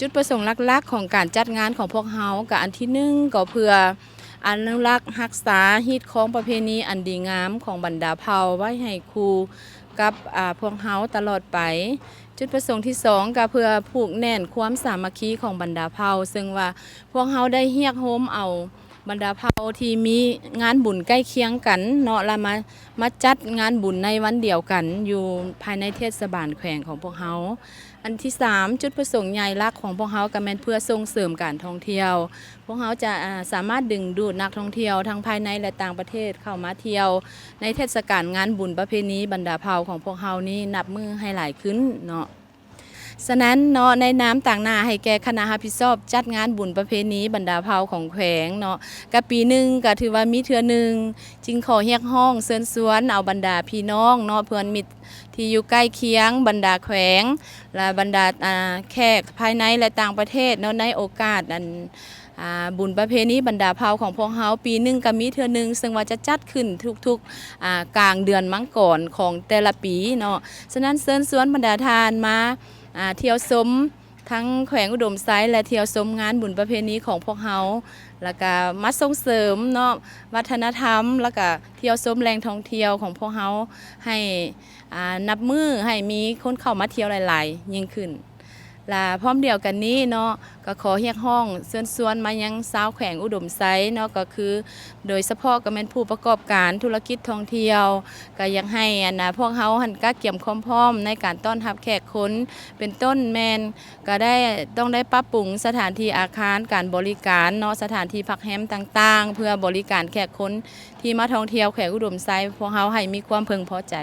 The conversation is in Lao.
ຈຸດປະສົງຫຼັກໆຂອງການຈັດງານຂອງພວກເຮົາ ກໍອັນທີໜຶ່ງ ກໍເພື່ອອະນຸລັກຮັກສາຮີດຄອງປະເພນີອັນດີງາມຂອງບັນດາເຜົ່າໄວ້ໃຫ້ຄູ່ກັບ ອາ ພວກເຮົາຕະຫຼອດໄປ. ຈຸດປະສົງທີສອງ ກໍເພື່ອຜູກແໜ້ນຄວາມສາມັກຄີຂອງບັນດາເຜົ່າ ເຊິ່ງວ່າພວກເຮົາໄດ້ຮຽກໂຮມເອົາບັນດາເຜົ່າທີ່ມີງານບຸນໃກ້ຄຽງກັນເນາະ ລະມາ ມາຈັດງານບຸນໃນວັນດຽວກັນຢູ່ພາຍໃນເທດສະບານແຂວງຂອງພວກເຮົາ. ອັນທີສາມ ຈຸດປະສົງໃຫຍ່ຫຼັກຂອງພວກເຮົາກໍແມ່ນເພື່ອສົ່ງເສີມການທ່ອງທ່ຽວ. ພວກເຮົາຈະ ອາ ສາມາດດຶງດູດນັກທ່ອງທ່ຽວທັງພາຍໃນ ແລະ ຕ່າງປະເທດເຂົ້າມາທ່ຽວໃນເທດສະການງານບຸນປະເພນີບັນດາເຜົ່າຂອງພວກເຮົານີ້ນັບມື້ໃຫ້ຫຼາຍຂຶ້ນເນາະ. ສະນັ້ນເນາະ ໃນນາມຕາງໜ້າໃຫ້ແກ່ຄະນະຮັບຜິດຊອບຈັດງານບຸນປະເພນີບັນດາເຜົ່າຂອງແຂວງເນາະ ກະປີໜຶ່ງກະຖືວ່າມີເທື່ອໜຶ່ງ ຈຶ່ງຂໍຮຽກຮ້ອງເຊີນຊວນເອົາບັນດາພີ່ນ້ອງເນາະ ເພື່ອນມິດທີ່ຢູ່ໃກ້ຄຽງ ບັນດາແຂວງ ແລະ ບັນດາ ອາ ແຂກພາຍໃນ ແລະ ຕ່າງປະເທດເນາະ ໃນໂອກາດອັນ ອາ ບຸນປະເພນີບັນດາເຜົ່າຂອງພວກເຮົາ ປີໜຶ່ງກະມີເທື່ອໜຶ່ງ ເຊິ່ງວ່າຈະຈັດຂຶ້ນທຸກໆ ອາ ກາງເດືອນມັງກອນຂອງແຕ່ລະປີເນາະ. ສະນັ້ນເຊີນຊວນບັນດາທ່ານມາ ອາ ທ່ຽວຊົມທັງແຂວງອຸດົມໄຊ ແລະ ທ່ຽວຊົມງານບຸນປະເພນີຂອງພວກເຮົາ ແລ້ວກະມາສົ່ງເສີມເນາະ ວັດທະນະທຳ ແລ້ວກະທ່ຽວຊົມແຫຼ່ງທ່ອງທ່ຽວຂອງພວກເຮົາໃຫ້ ອາ ນັບມື້ໃຫ້ມີຄົນເຂົ້າມາທ່ຽວຫຼາຍໆຍິ່ງຂຶ້ນ. ລະພ້ອມດຽວກັນນີ້ເນາະ ກໍຂໍຮຽກຮ້ອງເຊີນຊວນມາຍັງຊາວແຂວງອຸດົມໄຊເນາະ ກໍຄືໂດຍສະເພາະກໍແມ່ນຜູ້ປະກອບການທຸລະກິດທ່ອງທ່ຽວ ກໍຢາກໃຫ້ອັນນາ ພວກເຮົາຫັ້ນກະກຽມຄວາມພ້ອມໃນການຕ້ອນຮັບແຂກຄົນ ເປັນຕົ້ນແມ່ນກໍໄດ້ ຕ້ອງໄດ້ປັບປຸງສະຖານທີ່ອາຄານການບໍລິການເນາະ ສະຖານທີ່ພັກແຮມຕ່າງໆ ເພື່ອບໍລິການແຂກຄົນທີ່ມາທ່ອງທ່ຽວແຂວງອຸດົມໄຊ ພວກເຮົາໃຫ້ມີຄວາມເພິ່ງພໍໃຈ.